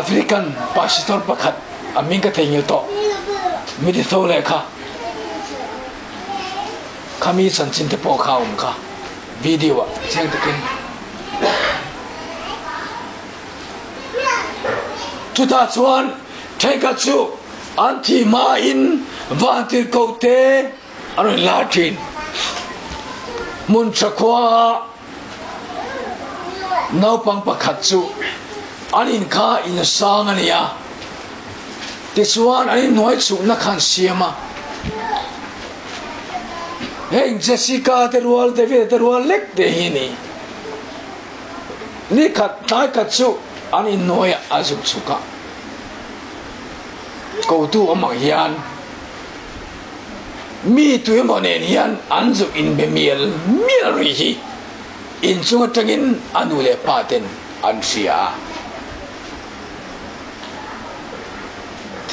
African pastor pakhat a hming ka theihnghilh tawh mi ti tho leh kha khami chanchin te pawh kha a awm kha video ah chiang takin. Chutah chuan thenkhat chu an thih hmain vantirhkoh te a rawn lar thin. Hmun tha khuaah naupang pakhat chu an in kha in sang a ni a, tichuan an inhnuai chhukna kha an siam a. Heng Jessica te rual, David-a te rual lek te hi a ni. Ni khat tlai khat chu an inhnuaiah a zuk chhuk a, kotu awm ang hian mi tuemaw nen hian an zuk inbe mial mial rih hi inchung atangin a nu leh pa ten an hria a.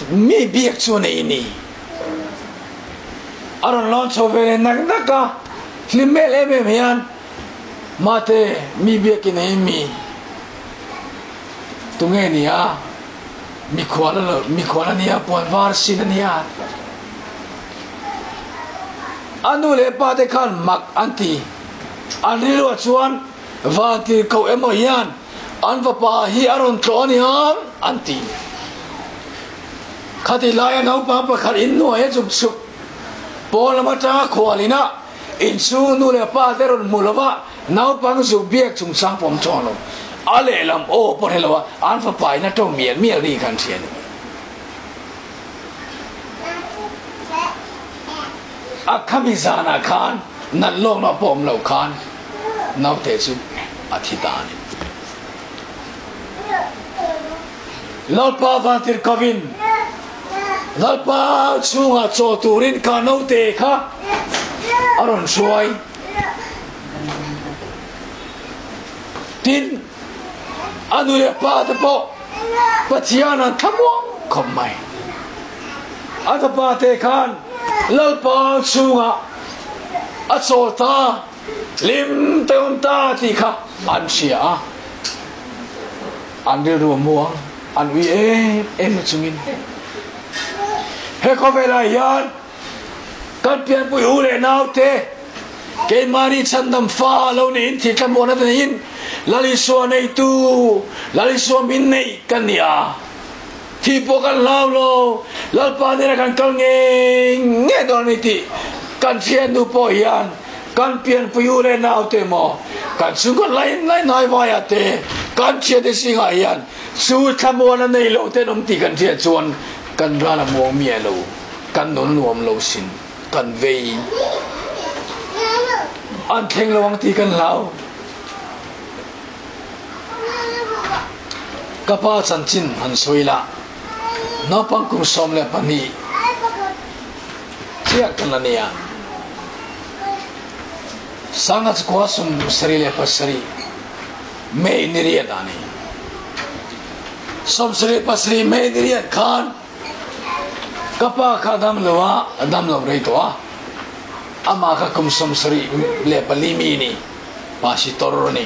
Mi biak chu a nei ni. A rawn lawn chho ve leh nak nak a, hlim hmel em em hian Mate, mi biakin ei mi tunge nia, mikhual a lo, mikhual a nia, puan var sin a nia. A nu leh pa te khan mak an ti. An rilruah chuan vantirhkoh emaw hian an fapa hi a rawn tlawh a niang an ti. Khati laia naupang pakhat inhnuai a chuk chuk pawn lam atanga khualin a Inchhung nu leh pa te rawn hmu lova naupang zuk biak chungchang pawm chuang lo. A lehlam aw pawh hre lo a, an fapa in a tawng mial mial ri khan hria a ni. A khami zanah khan nat lawkna pawh awm lo khan naute chu a thi ta a ni. Lalpa vantirhkovin Lalpa chhungah chaw turin ka naute kha a rawn hruai. Tin, a nu leh pa te pawh Pathian an thlamuang khawp mai. A fapa te khan Lalpa chhungah a chawl ta, hlim te awm ta tih kha an hria a. An rilru a muang, an ui em em na chungin he khawvelah hian kan pianpui u leh naute keimahni chhandam fa lo niin thil thlamuan a neiin Lal Isua neitu, Lal Isua min neih kan ni a, thih pawh kan hlau lo, Lalpa nena kan kal ngei ngei dawn a ni tih kan hriatnu pawh hian Kan pianpui u leh naute maw, kan chhungkaw lai lai hnai vaiah te, kan thiante zingah hian chu thlamuan a nei lo ten awm tih kan hriat chuan kan ral a muang miah lo, kan nun nuam lo sin, kan vei an thleng lo ang tih kan hlau. Ka pa chanchin han sawi la, naupang kum 12 chiah kan la nia. Sanga chu khua 77 May ni riat a ni. 77 May ni riat khan ka pa kha dam lo a, a dam lo rei tawh a. Amah kha kum 74 mi ni, pastor a ni.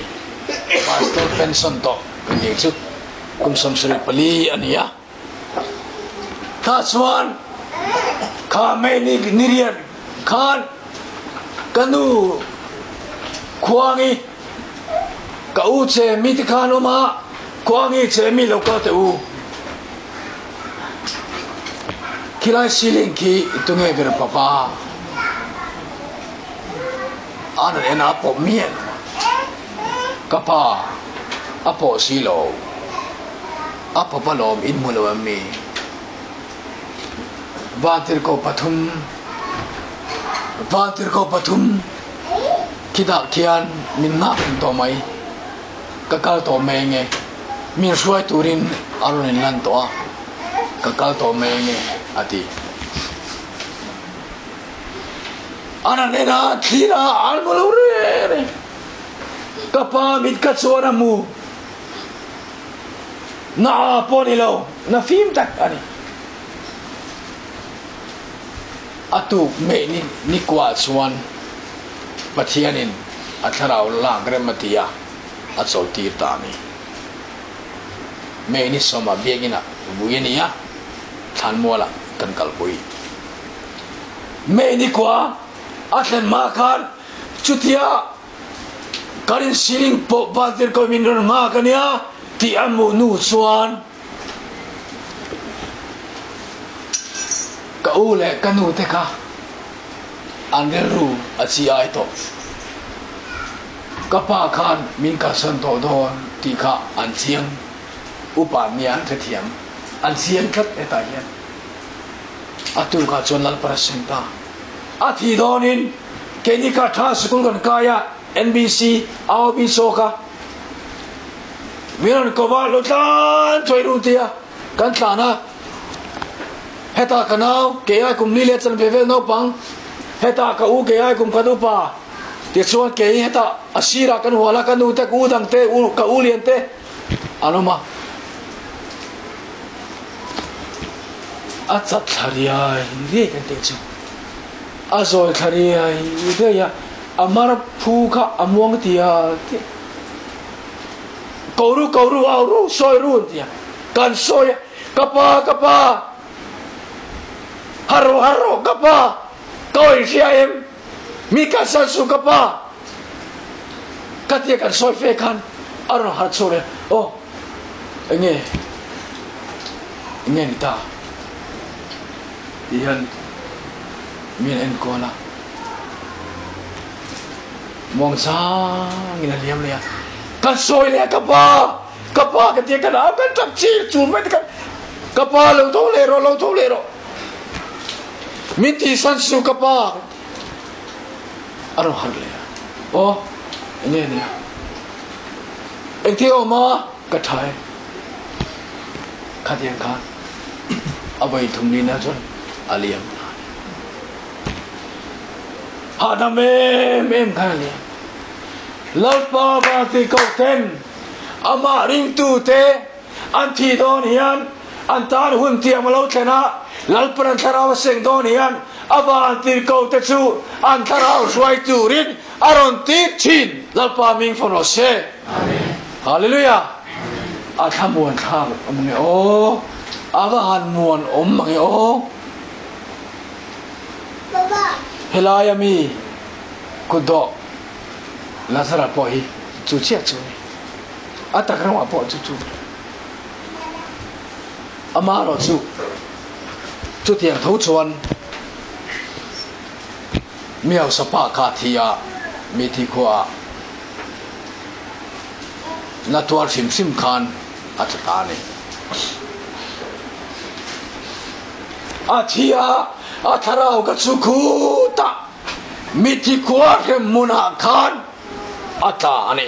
Pastor pension tawh ka ni chu kum 74 a ni a. Tah chuan kha mei ni nirian khan ka nu khuangi ka u che mi te khan awm a, khuangi che mi lo kal teh u. Khilai ceiling khi tunge ber papa an rawn en a pawh miah lo a, ka pa a pawh si lo. A pawp alawm in hmu lo em mi? Vantirhkoh pathum Vantirhkoh pathum khitah khian min nghak reng tawh mai. Ka kal tawh mai ange. Min hruai turin a rawn inlan tawh a, ka kal tawh mai ange a ti. A rawn en a, thlir a, an hmu lo reng reng. Ka pa mit ka chuan a hmu. Na pawh ni lo, na fim tak a ni. A tuk meh ni nikuah chuan Pathianin a thlarau lak rem a ti a, a chawltir ta a ni. May ni sawmah biakinah vui a ni a, thlanmualah kan kalpui. May ni kua a thlen hma khan chutia kan insiling pawh Vantirhkoh min rawn nghak a nia tih a hmuh hnu chuan ka u leh ka nu te kha an rilru a chi ai tawh. Ka pa khan min kalsan tawh dawn tih kha an chiang. Upa nia an hrethiam. An chiang tlat hetah hian. A tukah chuan Lalpara seng ta. A thih dawnin keini kha tha sikul kan kai a, NBC, AOB chawk a. Min rawn ko va, lo tlan chuai ru tia kan tlan a. Hetah ka nau, kei ai kum li leh chan ve vel naupang, hetah ka u kei ai kum khat upa, tichuan kei hetah a sirah kan hual a, ka nu te, ka u dang te, ka u lian te an awm a. A chat thla riai riai kan tih chu a zawi thla riai riai a, a mar phu kha a muang tia tia. Ko ru, ko ru, au ru, sawi ru an ti a, kan sawi a. Ka pa, ka pa! Har rawh, har rawh, ka pa! Ka awih hria em? Mi kalsan suh, ka pa! Ka tia kan sawi fe khan a rawn harh chhuak leh, Aw, enge, enge ni ta? Ti hian min enkawl a, muangchangin a liam leh a, Kan sawi leh a, ka pa! Ka pa ka tia ka nau kan tap chil chul mai te khan ka pa lo tho leh rawh lo tho leh rawh min ti san su ka pa a rawn harh leh a aw enge nia engthil awm a ka tha e khatiang khan a vawi thum ni na chuan a liam ta hahdam em em khan a liam Lalpa Vanti Koten Amah ringtute an thih dawn hian an tan hun tiam a lo thlen a, Lalpan an thlarau a seng dawn hian a vantirhkote chu an thlarau hruai turin a rawn tir thin. Lalpa ming fawm rawh se. Hallelujah! A thlamuan thlak awm nge aw? A va han muan awm mange aw? Helaia mi kutdawh Lazara pawh hi chu chiah chu a ni. A tak ramah pawh chu chu amaherawh chu chutiang tho chuan mi hausa pa kha a thi a, mi thi khuaah na tuar hrim hrim khan a tla ta a ni. A thi a, a thlarau ka chu khutah mithi khua hrem hmunah khan a tla a ni.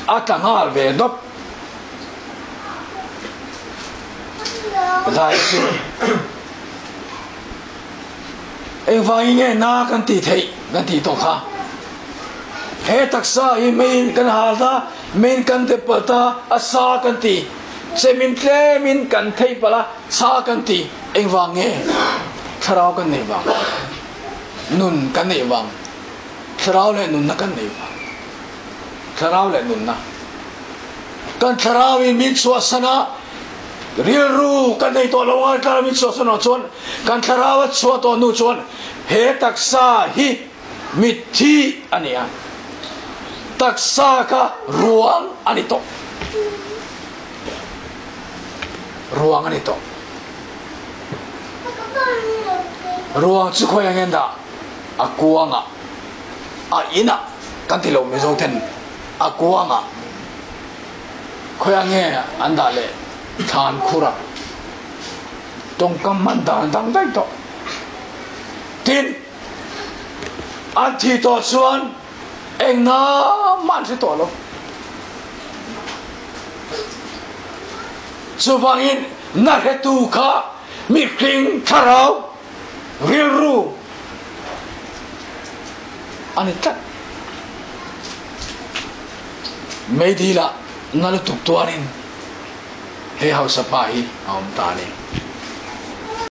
A tla nghal ve dawp. Zai chu engvangin nge na kan tih theih kan tih tawh kha. He taksa hi meiin kan hal ta, meiin kan dep palh ta, a sa kan ti. Chemin tlemin kan theih palh a, sa kan ti. Engvang nge? Thlarau kan neih vang. Nun kan neih vang. Thlarau leh nunna kan nei vang. Thlarau leh nunna. Kan thlarau in min chhuahsan a, rilru kan nei tawh lo a, thlarau min chhuahsan ah chuan kan thlarau a chhuah tawh hnu chuan he taksa hi mitthi a ni a. Taksa kha ruang a ni tawh. Ruang a ni tawh. Ruang chu khawi ang en dah? A kuangah, a inah kan ti lo Mizo ten a kuangah khawiah nge an dah leh thlan khurah tawngkam hman dan dang daih tawh. Tin, an thih tawh chuan eng mah an hre tawh lo. Chuvangin na hretu kha mihring thlarau Rilru a ni tlat. Meidil ah na lutuk tuarin he hausa pa hi a awm ta a ni.